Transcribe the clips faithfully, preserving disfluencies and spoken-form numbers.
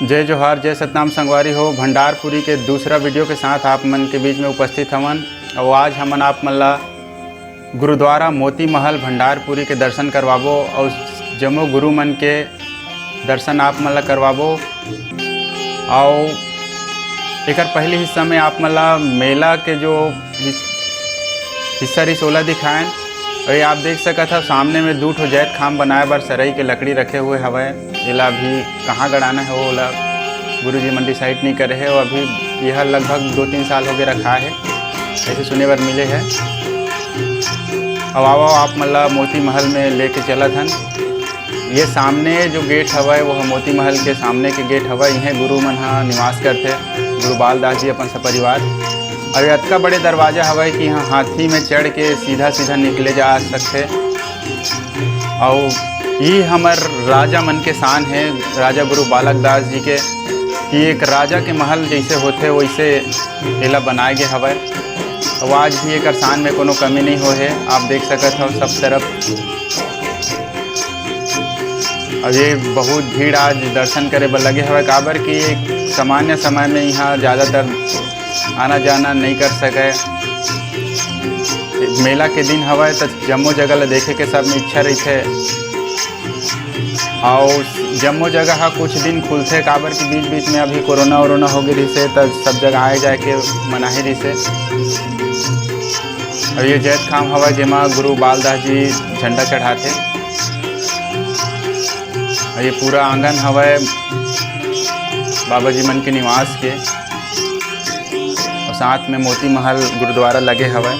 जय जोहार, जय सतनाम संगवारी हो। भंडारपुरी के दूसरा वीडियो के साथ आप मन के बीच में उपस्थित हवन। अउ आज हमन आप मन ला गुरुद्वारा मोती महल भंडारपुरी के दर्शन करवाबो अउ जम्मो गुरु मन के दर्शन आप मन ला करवाबो। अउ एकर पहले हिस्सा में आप मन ला मेला के जो हिस-, हिस्सा रिस ओला दिखाएन। अउ ये आप देख सकत हव, सामने में दू ठो जैत खाम बनाए बर सरई के लकड़ी रखे हुए हवय। एला अभी कहाँ गड़ाना है, ओला गुरुजी मन डिसाइड नहीं करे है। अउ अभी यह लगभग दो तीन साल हो गए रखा है, ऐसे सुने बर मिले है। अब आओ, आप मन ला मोती महल में लेके चलत हन। ये सामने जो गेट हवय, वो मोती महल के सामने के गेट हवय। इहें गुरु मन ह निवास करथे, गुरु बालदास जी अपन सपरिवार। अउ ये अतका बड़े दरवाजा हवय कि यहाँ हाथी में चढ़ के सीधा सीधा निकले जा सकथे। अउ ये हमर राजा मन के शान है, राजा गुरु बालक दास जी के, कि एक राजा के महल जैसे होथे, वैसे एला बनाए गे हवय। अउ आज भी एकर शान में कोनो कमी नहीं होए हे। आप देख सकत हव सब तरफ। अउ ये बहुत भीड़ आज दर्शन करे बर लगे हवय, काबर कि एक सामान्य समय में यहाँ ज़्यादातर आना जाना नहीं कर सके। मेला के दिन हवय, त जम्मो जगह ल देखे के सब में इच्छा रहिथे। अउ जम्मो जगह ह कुछ दिन खुलथे, काबर कि बीच-बीच में अभी कोरोना वोरोना हो गे रिहिसे, त सब जगह आए जाए के मनाही रिहिसे। अउ ये जैतखाम हवय, जेमा गुरु बालदास जी झंडा चढ़ाथे। अउ ये पूरा आंगन हवय बाबा जी मन के निवास के। अउ साथ में मोती महल गुरुद्वारा लगे हवय।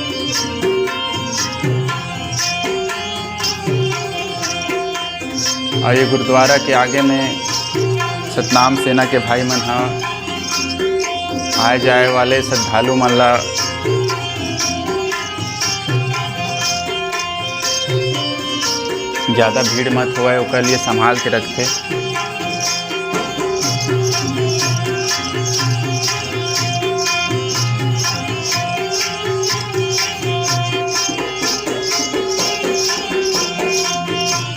अउ ये गुरुद्वारा के आगे में सतनाम सेना के भाई मन ह आए जाए वाले श्रद्धालु मन ला ज़्यादा भीड़ मत होवय, ओकर लिए संभाल के रखथे।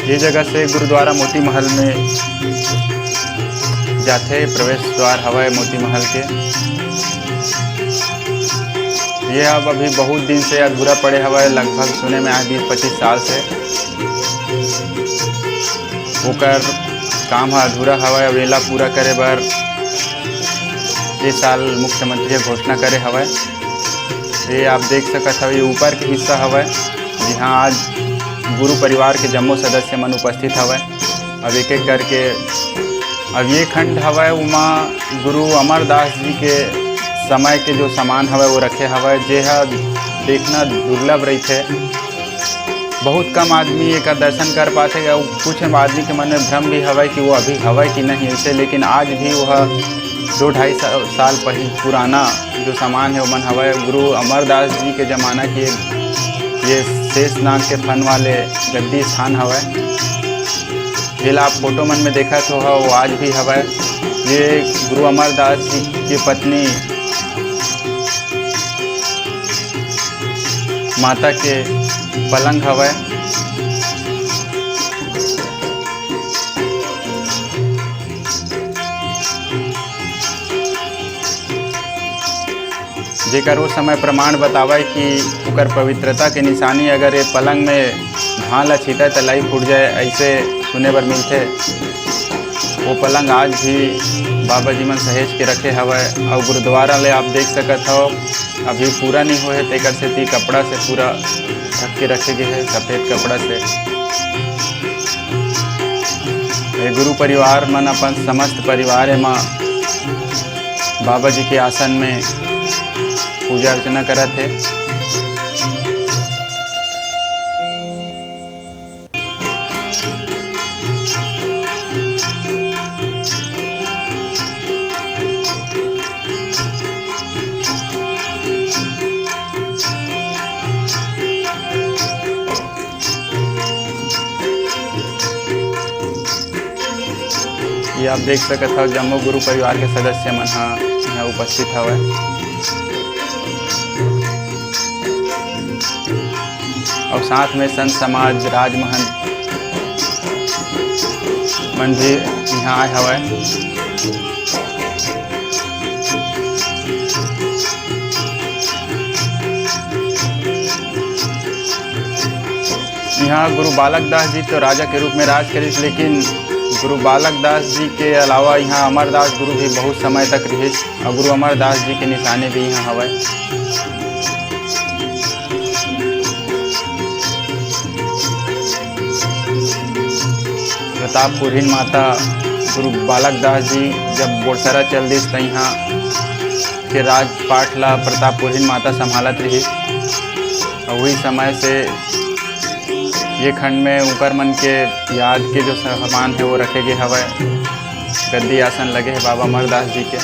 ये जगह से गुरुद्वारा मोती महल में जाथे, प्रवेश द्वार हवय मोती महल के। ये अब अभी बहुत दिन से अधूरा पड़े हवय, लगभग सुने में आए बीस पच्चीस साल से। ओकर काम ह अधूरा हवय। अब एला पूरा करे बर ए साल मुख्यमंत्री ह घोषणा करे हवय। ये आप देख सकत हव, ये ऊपर के हिस्सा हवय, जिहां आज गुरु परिवार के जम्मो सदस्य मन उपस्थित हवय। अब एक एक करके, अब ये खंड हवय, उमा गुरु अमरदास जी के समय के जो सामान हवय, वो रखे हवय, जे ह देखना दुर्लभ रहिथे। बहुत कम आदमी एकर दर्शन कर पाथे। अउ कुछ आदमी के मन में भ्रम भी हवय कि वो अभी हवय कि नहीं ऐसे, लेकिन आज भी वह दो ढाई सा-, साल पहले पुराना जो सामान है, ओमन हवय। गुरु अमरदास जी के जमाना के ये शेषनाग के फन वाले गद्दी स्थान हवय। जेला आप फोटो मन में देखत हो, वो आज भी हवय। ये गुरु अमरदास जी की पत्नी माता के पलंग हवय। जेकर ओ समय प्रमाण बतावय कि ओकर पवित्रता के निशानी अगर ये पलंग में धान ला छींटय त लई फूट जाय, ऐसे सुने बर मिलथे। वो पलंग आज भी बाबा जी मन सहेज के रखे हवय। अउ गुरुद्वारा ले आप देख सकत हव, अभी पूरा नहीं होए हे, तेकर सेती कपड़ा से पूरा ढक के रखे गे हे, सफेद कपड़ा से। ये गुरु परिवार मन अपन समस्त परिवार एमा बाबा जी के आसन में पूजा अर्चना करत हे। ये आप देख सकत हव, जम्मो गुरु परिवार के सदस्य मन ह यहाँ उपस्थित हवय। अउ साथ में संत समाज, राजमहंत मन भी यहाँ आए हवय। इहाँ गुरु बालक दास जी तो राजा के रूप में राज करिस, लेकिन गुरु बालक दास जी के अलावा इहाँ अमरदास गुरु भी बहुत समय तक रिहिस अउ गुरु अमरदास जी के निशानी भी इहाँ हवय। प्रतापपुरहीन माता गुरु बालक दास जी जब बोरसरा चल दिस, त इहाँ के राजपाट ला प्रतापपुरहीन माता संभालत रिहिस। अउ उही समय से ये खंड में उकर मन के याद के जो सामान हे, वो रखे गे हवय। गद्दी आसन लगे हे बाबा अमरदास जी के।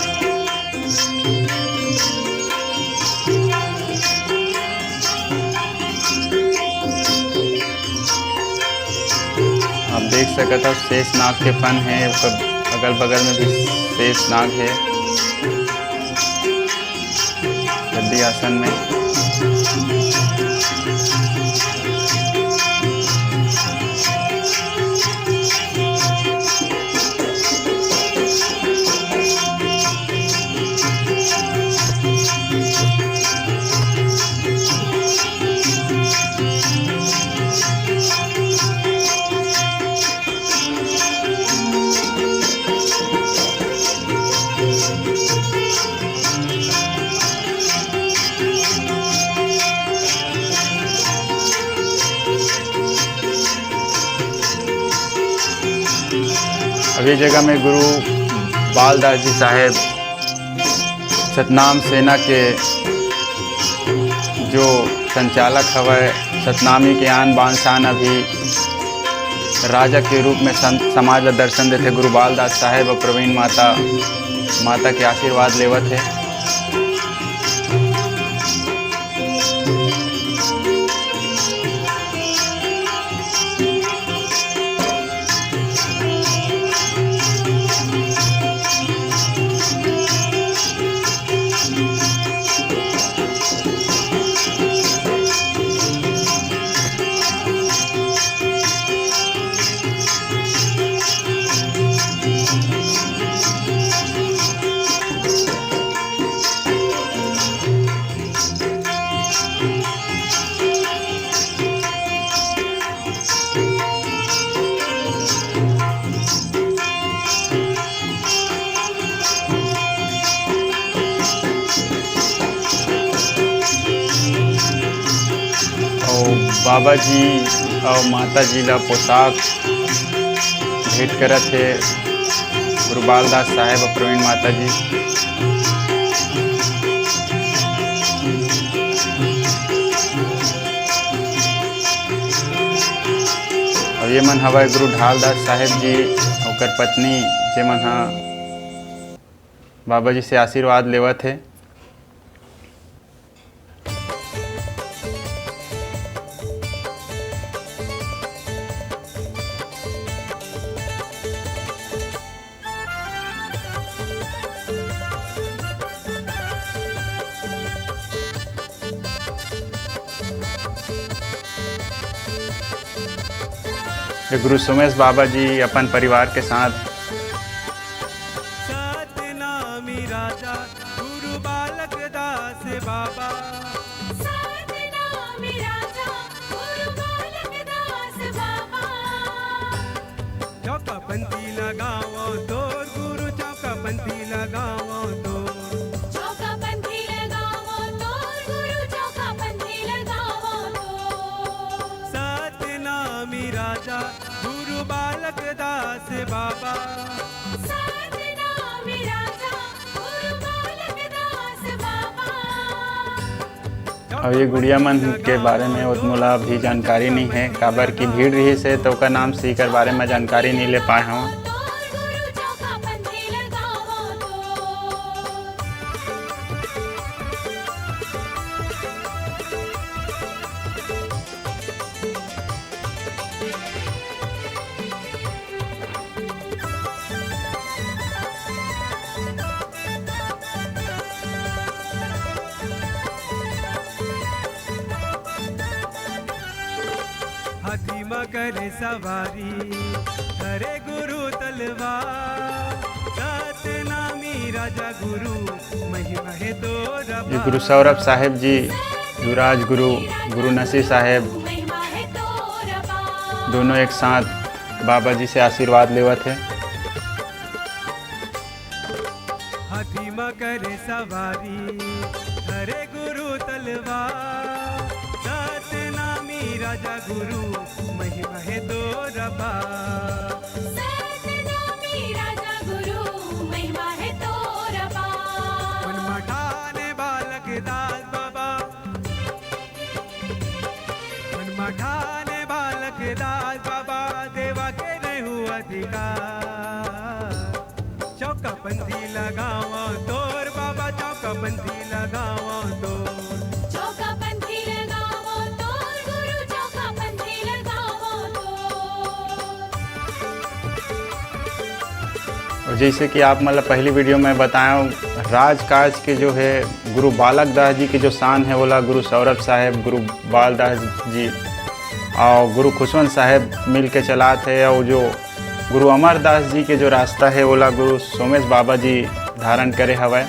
आप देख सकत हव, शेष नाग के फन हे, ओकर अगल-बगल में भी शेष नाग हे। गद्दी आसन में। अब ये जगह में गुरु बालदास जी साहेब सतनाम सेना के जो संचालक हवय, सतनामी के आन बान शान अभी राजा के रूप में सं-, समाज ला दर्शन देथे गुरु बालदास साहेब अउ प्रवीण माता, माता के आशीर्वाद लेवत हे। अउ बाबा जी अउ माता जी ला पोशाक भेंट करत हे गुरु बालदास साहेब अउ प्रवीण माता जी। अउ ये मन हवय गुरु ढालदास साहेब जी, ओकर पत्नी, जे मन ह बाबा जी से आशीर्वाद लेवत हे। ये गुरु सोमेश बाबा जी अपन परिवार के साथ। सतनामी राजा गुरु बालक दास बाबा। सतनामी राजा गुरु बालक दास बाबा। चौकापंथी लगावो तोर गुरु, चौकापंथी लगावो तोर। चौकापंथी लगावो तोर गुरु, चौकापंथी लगावो तोर। सतनामी राजा गुरु बालक दास बाबा। सतनामी राजा गुरु बालक दास बाबा। अब ये गुड़िया मन के बारे में ओत मोला अभी जानकारी नइ हे, काबर कि भीड़ रिहिस हे, त ओकर नाम से एकर बारे में जानकारी नइ ले पाए हवं। हाथी म करे सवारी, धरे गुरु तलवार। सत ये गुरु सौरभ साहेब जी, युवराज गुरु, गुरु नसीर साहेब, दोनों एक साथ बाबा जी से आशीर्वाद लेवत हे। हाथी म करे सवारी, धरे गुरु तलवार। सतनामी राजा गुरु, महिमा हे तोर अपार। सतनामी राजा गुरु, महिमा हे तोर अपार। मन म ठाने बालक दास बाबा, मन म ठाने बालक दास बाबा, देवा के रहू अधिकार। चौका पंथी लगावा तोर बाबा, चौका पंथी लगावा तोर। चौका पंथी लगावा तोर गुरु, चौका पंथी लगावा तोर। और जैसे कि आप मन ला पहली वीडियो में बताया, राजकाज के जो है गुरु बालक दास जी के जो शान है, ओला गुरु सौरभ साहेब, गुरु बाल दास जी और गुरु खुशवंत साहेब मिल के चलात है। और जो गुरु अमरदास जी के जो रास्ता है, ओला गुरु सोमेश बाबा जी धारण करे हवय।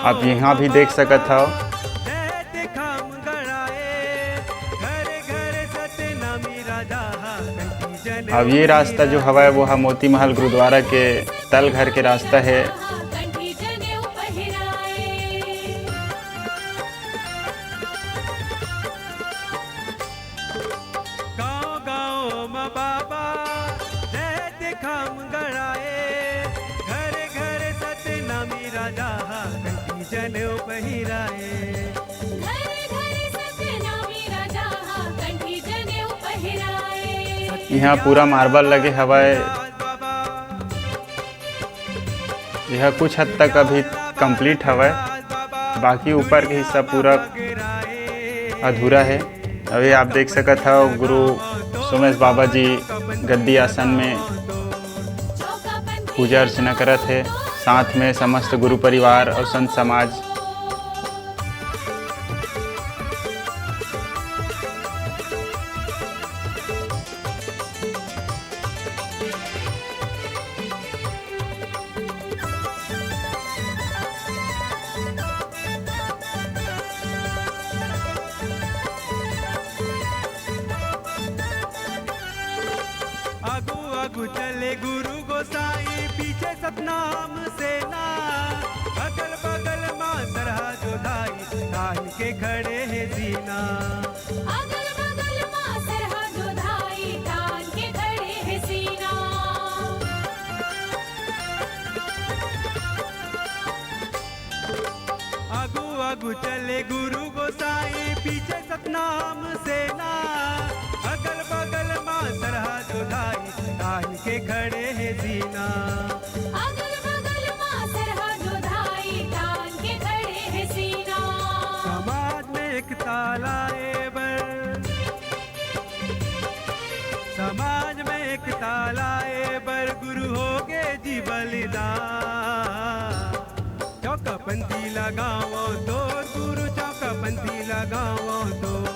आप यहाँ भी देख सकत हव। अब ये रास्ता जो हवय, वो ह मोती महल गुरुद्वारा के तल घर के रास्ता है। गाँव गाँव म बाबा जय दिखाम गड़ाए, घर घर सतनामी राजा हा कंठी जनेऊ पहिराए। घर घर सतनामी राजा हा कंठी जनेऊ पहिराए। यहाँ पूरा मार्बल लगे हवय। बाबा यह कुछ हद तक अभी कंप्लीट हवय, बाकी ऊपर के हिस्सा पूरा अधूरा है। अभी आप देख सकत हव, गुरु सोमेश बाबा जी गद्दी आसन में पूजा अर्चना करत हे, साथ में समस्त गुरु परिवार और संत समाज। आगू आगू चले गुरु गोसाई, पीछे सतनाम सेना। अगल बगल मा सरहा जोधाई, तान के खड़े हे सीना। अगल बगल मा सरहा जोधाई, तान के खड़े हे सीना। आगू आगू चले गुरु गोसाई, पीछे सतनाम सेना। अगल बगल मा सरहा जोधाई, तान के खड़े हे सीना। अगल बगल मा सरहा जोधाई, तान के खड़े हे सीना। समाज में एकता लाए बर, समाज में एकता लाए बर गुरु होगे जी बलिदान। चौका पंथी लगावो तोर गुरु, चौका पंथी लगावो तोर।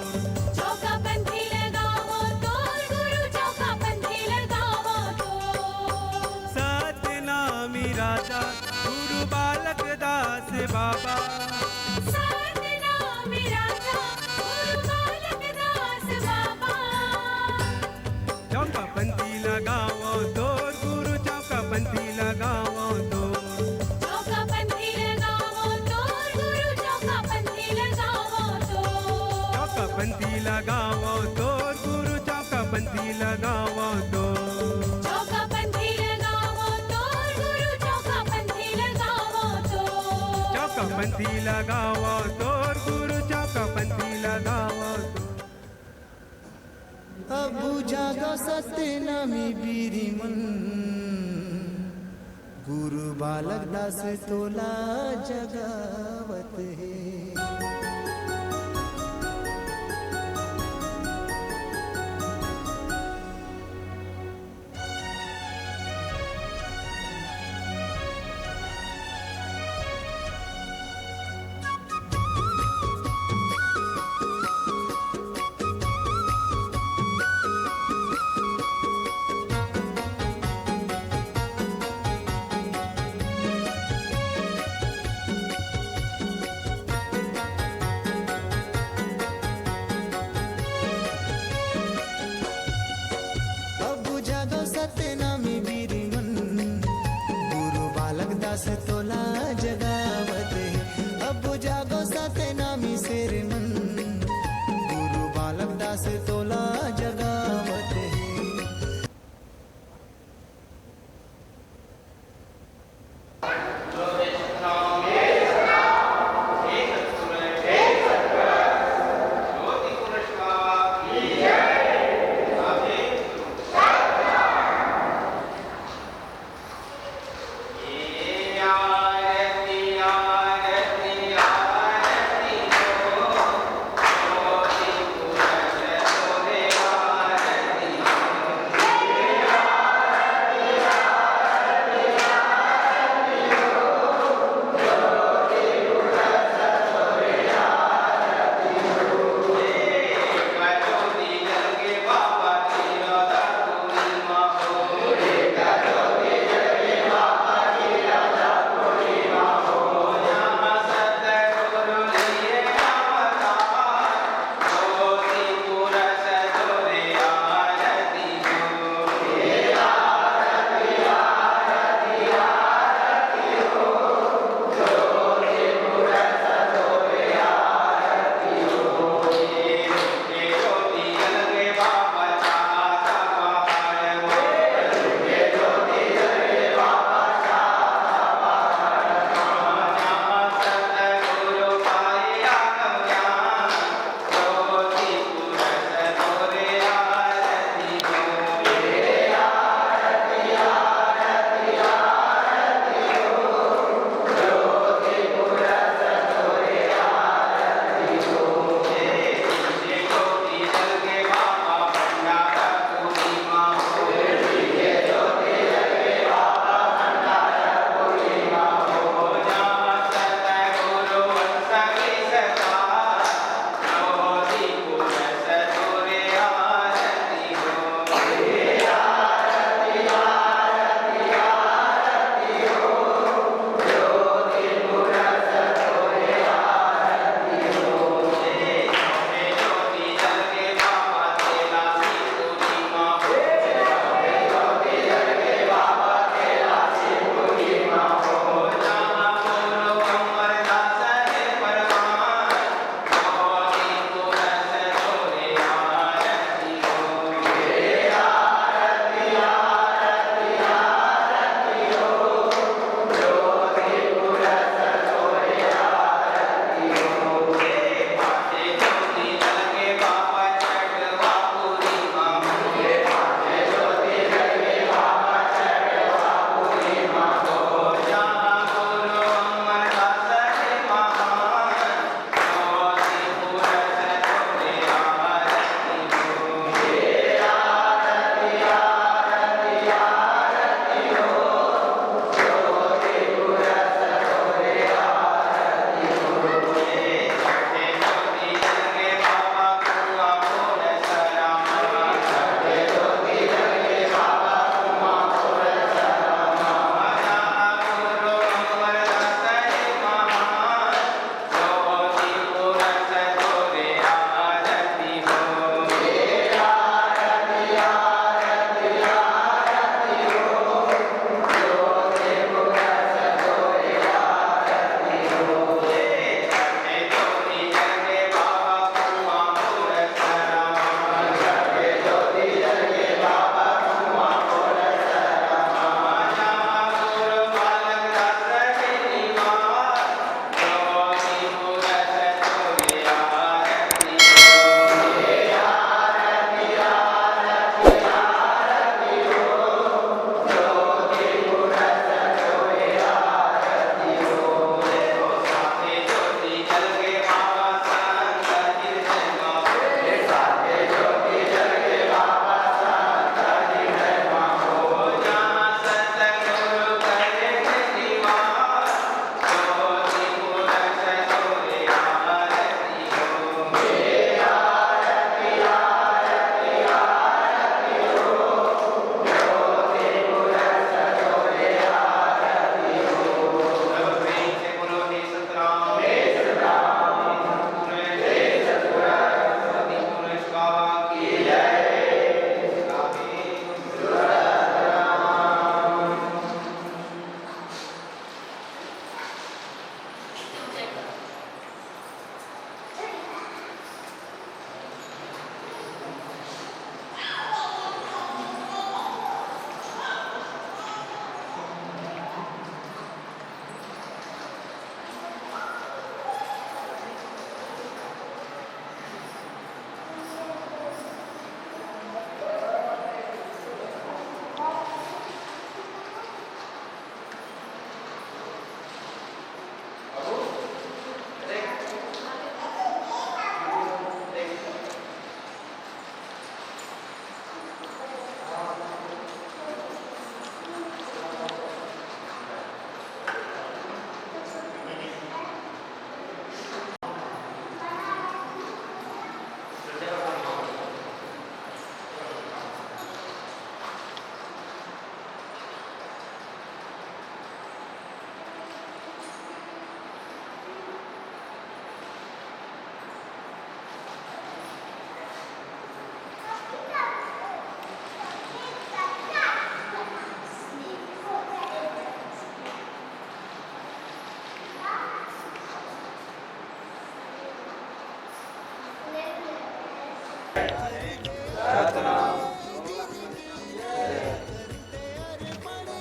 चौका पंथी लगावो तोर गुरु, चौका पंथी लगावो तोर। सतनामी राजा गुरु बालक दास बाबा। सतनामी राजा गुरु बालक दास बाबा। चौका पंथी लगावो तोर गुरु, चौका पंथी लगावो तोर। चौका पंथी लगावो तोर गुरु, चौका पंथी लगावो तोर। चौका पंथी लगावो तोर गुरु, चौका पंथी लगावो तोर। चौका पंथी लगावो तोर गुरु, चौका पंथी लगावो तोर। चौका पंथी लगावो तोर गुरु, चौका पंथी लगावो तोर। अब जागा सतनामी बीरी मन, गुरु बालक दास तोला जगावत हे।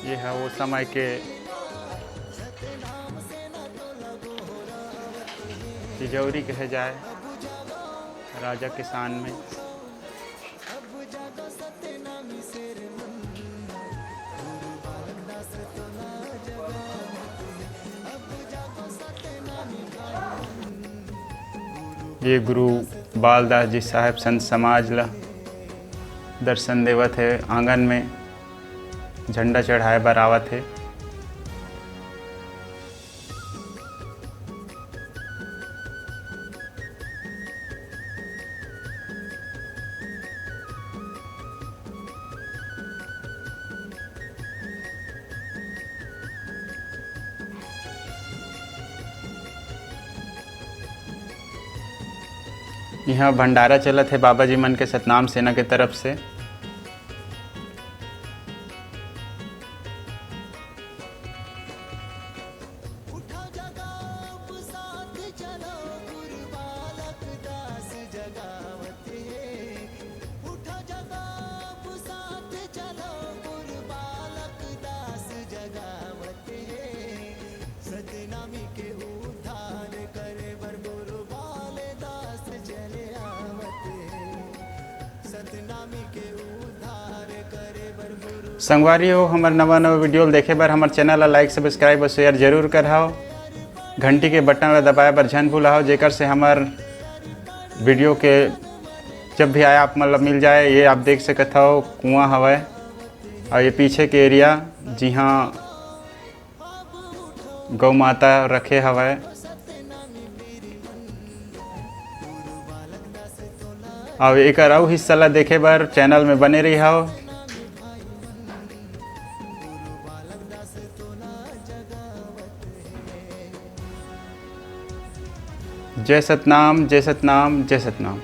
ये ह वो समय के तिजौरी कहे जाए, राजा किसान में। ये गुरु बालदास जी साहेब संत समाज ला दर्शन देवत हे, आंगन में झंडा चढ़ाए बर आवत हे। इहाँ भंडारा चलत हे बाबा जी मन के सतनाम सेना के तरफ से। संगवारी हो, हमर नवा नवा वीडियो ल देखे बर हमर चैनल ला लाइक, सब्सक्राइब और शेयर जरूर करहव। घंटी के बटन ला दबाए बर झन भूलहव, जेकर से हमर वीडियो के जब भी आए आप मन ला मिल जाए। ये आप देख सकत हव, कुआं हवय और ये पीछे के एरिया, जिहाँ गौ माता रखे हवय। अब एकर अउ हिस्सा ला देखे बर चैनल में बने रहिहव। जय सतनाम, जय सतनाम, जय सतनाम।